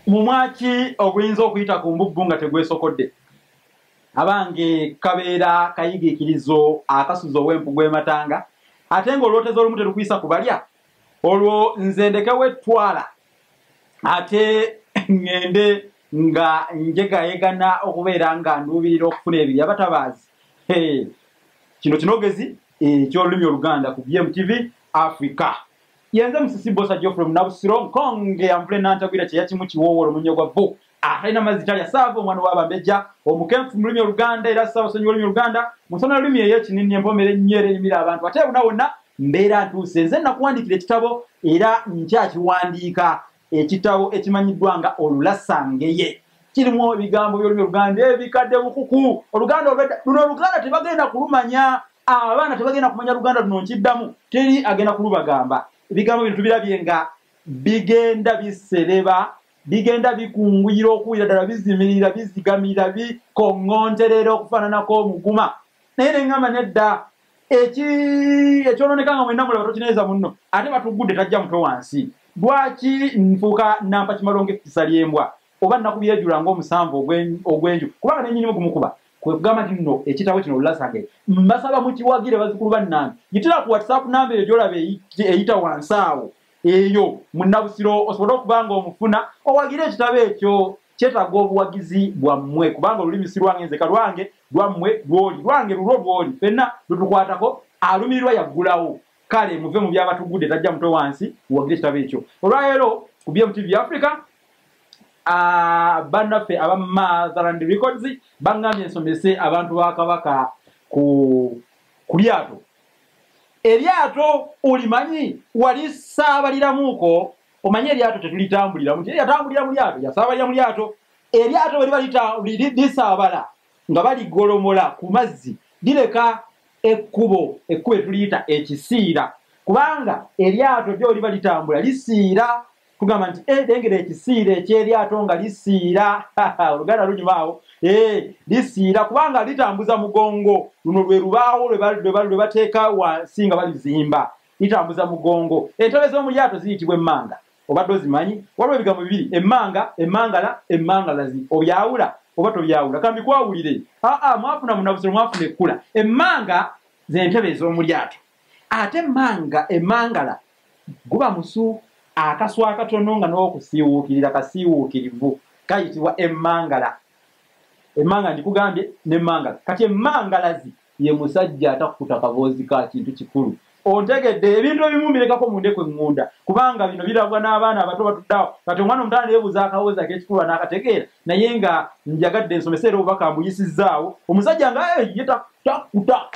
Mumwaki oguyinza okuyita ku mbubbu nga tegwesokodde. Abange kabeera kayigiikirizo akasuza ow'empu gw'ematanga, ate ng'olwoteza olumu terukuyisa kubalya, olwo nze ndekewo ettwala ate ŋŋende nga njegayegana okubeera nga nduubirira okufuna ebiri abatabaazi. Kino kinogezi eky'olulimi Oluganda ku BMTV Africa. Yenze Musisi Bosa Geoffrey Munabusiro Nkonge Anvule Nantagwira kyeyakimu kiwoowolo munnyo gwa vvu atalina mazzi talya saava omwana w'abambejja omukenfu mu lulimi Oluganda era Ssaabasonyi w'olulimi Oluganda mu nsona lulimi ey'ekinini empomera ennyo era enyumira abantu ate wonna wonna mbeera ntuuse. Nze nakuwandiikira ekitabo era nkyakiwandiika, ekitabo ekimanyiddwa nga Olulasangeye. Kirimu ebigambo by'olulimi Oluganda ebikadde bukuku. Oluganda olwedda luno Oluganda tebagenda kulumanya, abaana tebagenda kumanya Luganda luno, nkiddamu, teri agenda kulubagamba. Ebigambo bino tubirabye nga bigenda bisereba, bigenda bikunguyira okuwulira ddala, bizimirira, bizigamira, bikoŋŋonterera okufaananako omuguma. Naye neŋŋamba nedda, ekyononeka nga mwenna mulaba tokineeza munno, ate batugudde tajja mutwe wansi. Lwaki nfuuka nampa kimalongo ekkisa ly'embwa oba nakubyejula ng'omusanvu ogw'enju, kubanga nenyinimu gumukuba? Kwe kugamba nti nno ekitabo kino Olulasangeye mbasaba mukiwagire bazukulu bannange. Yitira ku WhatsApp namba eyo gy'olaba eyita wansi awo eyo Munnabusiro, osobole okuba nga omufuna owagire ekitabo ekyo. Kyetaaga obuwagizi bwammwe, kubanga olulimi si lwange nzeka, lwange, lwammwe, lwoli, lwange, lulwo, lwoli, ffenna lutukwatako. Alumirirwa yaggulawo. Kale muve mu byabatugudde tajja mutwe wansi, muwagire ekitabo ekyo. Olwaleero ku BMTV Africa, bannaffe aba Motherland Records baŋŋambye nsomese abantu ba Kabaka ku lyato. Eryato olimanyi? Walisaabaliramuuko? Omanyi eryato tetulitambuliramu, yatambulira mu lyato, yasaabalira mu lyato. Eryato bwe liba lisaabala nga baligolomola ku mazzi, lireka ekkubo, ekkubo etuliyita ekisiira, kubanga eryato lyo liba litambula lisiira. Tugamba nti lengera ekisiira ekyeryato nga lisiira. Oluganda lunyuma awo. Lisiira kubanga litambuza mugongo. Luno lwe lubaawo lwe bateeka wansi nga balizimba, litambuza mugongo. Entebe z'omu lyato ziyitibwa emmanga. Obadde ozimanyi? Waliwo ebigambo bibiri: emmanga, emmangala, emmangalazi. Obyawula oba tobyawula? Kambikwawulire. Aa, mwafuna Munabusiro, mwafuna ekkula. Emmanga z'entebe ez'omu lyato, ate emmanga, emmangala guba musu, akaswa akatono nga n'okusiiwuukirira kasiiwuukirivu, kayitibwa emmangala. Emmanga ndikugambye n'emmangala. Kati emmangalazi ye musajja atakkuta kaboozi ka kintu kikulu. Ontegedde? Ebintu ebimu mbirekako mundeku eŋŋunda, kubanga bino birabwa n'abaana abato batuddeawo. Kati omwana omutaana yeebuuza akawoozi ak'ekikulu n'akategeera, naye nga njagadde nsomese era obubaka mbuyisizzaawo. Omusajja nga ye takkuta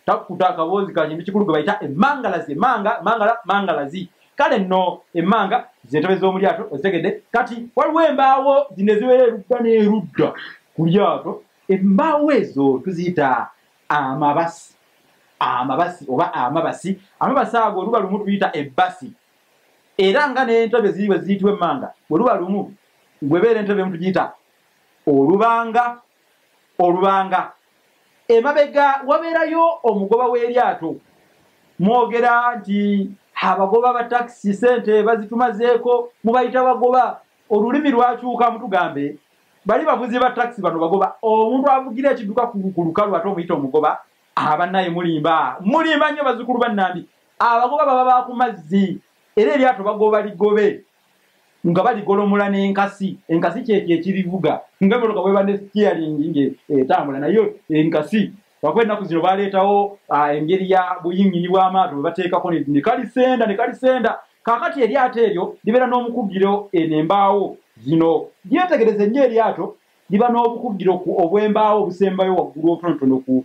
takkuta akaboozi ka kintu kikulu gwe bayita emmangalazi. Emmanga, mangala, mangalazi. Kale nno emmanga zentebe z'omu lyato, ozitegedde? Kati waliwo embaawo zino ezibeera erudda n'erudda ku lyato. Embaawo ezo tuziyita amabasi, amabasi oba amabasi. Amabasi ago oluba lumu tuyita ebbasi, era nga n'entebe ziri bwe ziyitibwa emmanga, bwe luba lumu bwebeera entebe emu tugiyita olubanga, olubanga. Emabega wabeerayo omugoba w'eryato. Mwogera nti abagoba ba takisi sente bazitumazeeko, mubayita bagoba. Olulimi lwakyuka, mutugambe bali bavuzi ba takisi, bano bagoba. Omuntu avugira ekidduka ku lukalu ate omuyita omugoba? Abannaye mulimba, mulimba nnyo bazzukulu bannambi. Abagoba baba ba ku mazzi, era eryato bagoba ligobe nga baligolomola n'enkasi. Enkasi kyekyo ekirivuga, nga emotoka bweba ne steering ng'etambula, nayo enkasi. Lwakuba ennaku zino baleetawo engeri ya buyingini bw'amaato bwe bateekako ne kalisenda, ne kalisenda. Kaakati eryato eryo libeera n'omukugiro. Eno embaawo zino lyetegereze nnyo. Eryato liba n'obukugiro obw'embaawo obusembayo waggulu obutonotono ku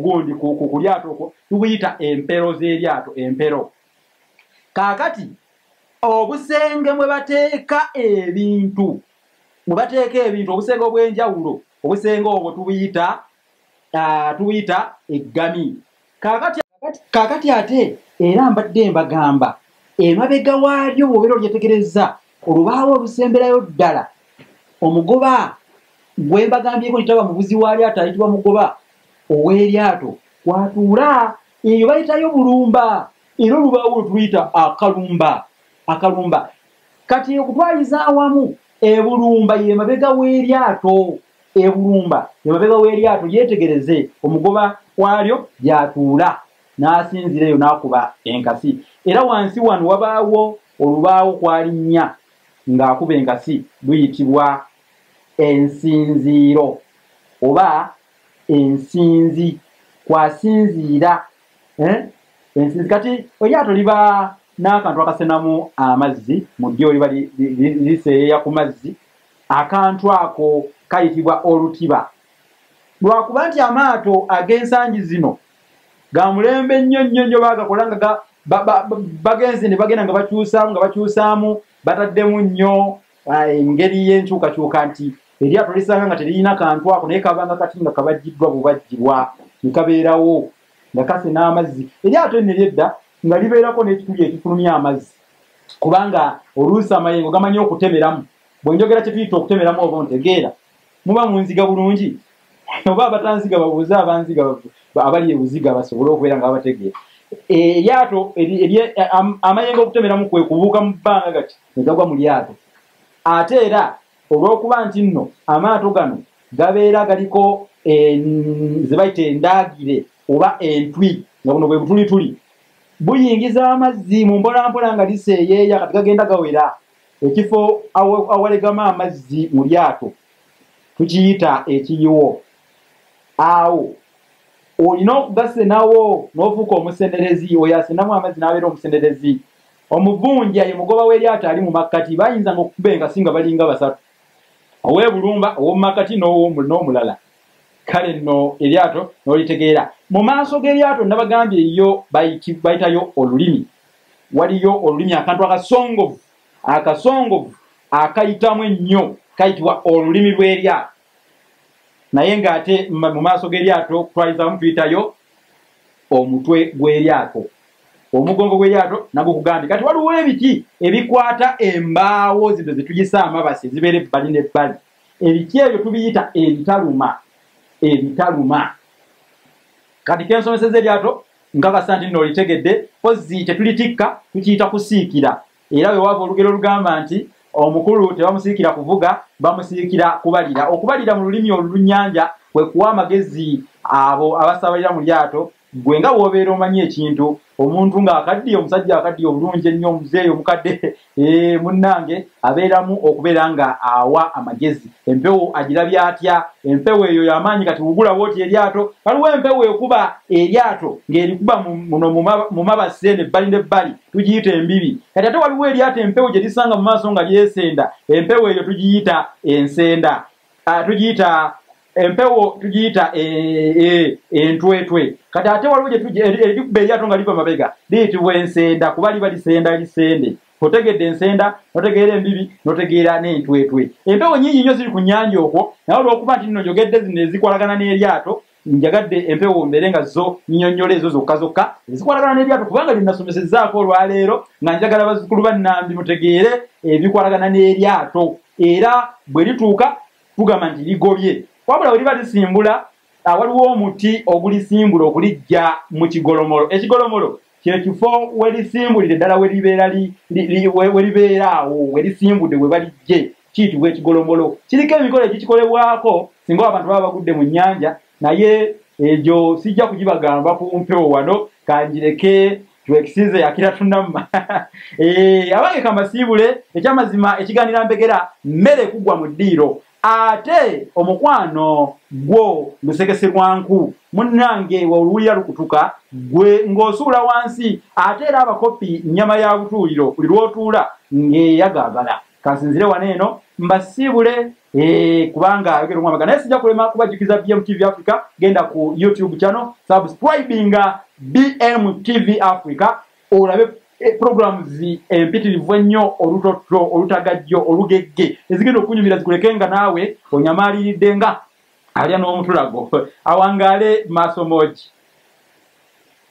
gundi ku lyato okwo, tubuyita empero z'eryato, empero. Kaakati obusenge mwe bateeka ebintu, mwe bateeka ebintu, obusenge obw'enjawulo, obusenge obwo tubuyita eggami. Kaakati ate era mbadde mbagamba, emabega waalyo bw'obeera olyetegereza olubaawo olusemberayo ddala, omugoba gwe mbagambyeko nti taba muvuzi wa lyato, ayitibwa mugoba ow'eryato, kwatuula. Eyo bayitayo bulumba, era olubaawo lwe tuluyita akalumba, akalumba. Kati okutwaliza awamu ebulumba ye mabega w'eryato, ebulumba ye mabega w'eryato, yeetegereze omugoba waalyo gy'atuula n'asinziira eyo n'akuba enkasi. Era wansi wano wabaawo olubaawo kwalinnya ng'akuba enkasi, luyitibwa ensinziiro oba ensinzi, kwasinziira ensinzi. Kati eryato liba n'akantu akasenamu amazzi, mu ddyo liba liseeyeeya ku mazzi, akantu ako kayitibwa olutiba. Lwakuba nti amaato ag'ensangi zino ga mulembe nnyo nnyo nnyo, baagakola nga bagenze ne bagenda nga bakyusaamu, bataddemu nnyo engeri y'enkyukakyuka nti eryato lisanga nga teririna kantu ako, naye kabanga kati nga kabajjiddwa bubajjibwa ne kabeerawo nga kasena amazzi. Eryato lino ery'edda nga libeerako n'ekituli ekifulumya amazzi, kubanga oluusi amayengo gamanyi okutemeramu. Bwe njogera kye tuyita okutemeramu oba ontegeera, muba munziga bulungi, oba abatanziga babuuze abanziga abali ebuziga basobole okubeera nga babategeera. Eryato amayengo okutemeramu kwe kubuuka mu bbanga gati ne gagwa mu lyato. Ate era olw'okuba nti nno amaato gano gabeera galiko ze bayita endaagire oba entwi, nga buno bwe butulituli buyingiza amazzi mu mpolampola nga liseeyeeya, kati gagenda gawera. Ekifo awalegama amazzi mu lyato tukiyita ekiyiwo. Awo olina okugasenawo n'ofuuka omusenderezi, oyo asenamu amazzi n'abeera omusenderezi. Omuvunja ye mugoba w'eryato ali mu makkati, bayinzanga okukuba enkasi nga balinga basatu, ow'ebulumba, ow'omu makkati n'omulala. Kale nno eryato n'olitegeera. Mu maaso g'eryato nabagambye yo bayitayo olulimi. Waliyo olulimi, akantu akasongovu, akasongovu akayitamu ennyo kayitibwa olulimi lw'eryato. Naye ng'ate mu maaso g'eryato kutwalizamu tuyitayo omutwe gw'eryato, omugongo gw'eryato nagwo kugambye. Kati waliwo ebiti ebikwata embaawo zino ze tuyisa amabasi ezibeera ebbali n'ebbali. Ebiti ebyo tubiyita ebitaluma, ebitaluma. Kati kensomeseza eryato nkakasa nti nno olitegedde, kozzi tetulitikka, tukiyita kusiikira. Era we wava olugero olugamba nti omukulu tebamusiikira kuvuga, bamusiikira kubalira. Okubalira mu lulimi olunnyanja kwe kuwa amagezi abo abasabalira mu lyato. Gwe nga bw'obeera omanyi ekintu, omuntu ng'akaddiye, omusajja akaddiye obulungi ennyo, omuzeeyi omukadde munnange, abeeramu okubeera nga awa amagezi. Empewo agirabye atya? Empewo eyo y'amaanyi. Kati wugula bw'oti eryato, waliwo empewo ekuba eryato ng'erikuba muno mu mabasi eno ebbali n'ebbali, tugiyita embibi. Kati ate waliwo eryato empewo gye lisanga mu maaso nga lyesenda, empewo eyo tugiyita ensenda, tugiyita empewo, tugiyita entwetwe. Kati ate waliwo erikuba eryato nga liva mabega, liyitibwa ensenda, kuba liba lisenda lisende. Otegedde ensenda, notegeera embibi, notegeera n'entwetwe. Empewo nnyingi nnyo ziri ku nnyanja okwo, naye olw'okuba nti nno njogedde zino ezikwatagana n'eryato, njagadde empewo mbeere nga zo nnyonnyola ezo zokka zokka ezikwatagana n'eryato, kubanga bye nasomesezzaako olwaleero nga njagala bazzukulu ba Nnambi mutegeere ebikwatagana n'eryato. Era bwe lituuka tugamba nti ligobye, wabula bwe liba lisimbula waliwo omuti ogulisimbula okulijja mu kigolomolo. Ekigolomolo kye kifo we lisimbulire ddala, we libeera awo we lisimbudde we balijje, kiyitibwa ekigolomolo. Kiriko emikolo egikikolebwako singa abantu baba bagudde mu nnyanja, naye egyo sijja kugibagamba ku mpewo wano, kanjireke twekisize akira tunamma. Abange kambasiibule, ekyamazima ekiganira mbegera mmere kugwa mu ddiiro, ate omukwano gwo lusekese lwa nku. Munnange woluwulira lukutuka gwe ng'osuula wansi. Ate era abakopi nnyama ya butuuliro, buli lw'otuula ng'eyagaagala. Kansinzire wano eno mbasiibule, kubanga ayogera omwamaga, naye sijja kulema kubajjukiza BMTV Africa. Genda ku YouTube channel, subscribinga BMTV Africa, olabe programs empitirivu ennyo, olutotto, olutagajjo, olugegge, ezigenda okunyumira zikuleke nga naawe onyamaaliridde nga alya n'omutulago. Awangaale maaso mogi.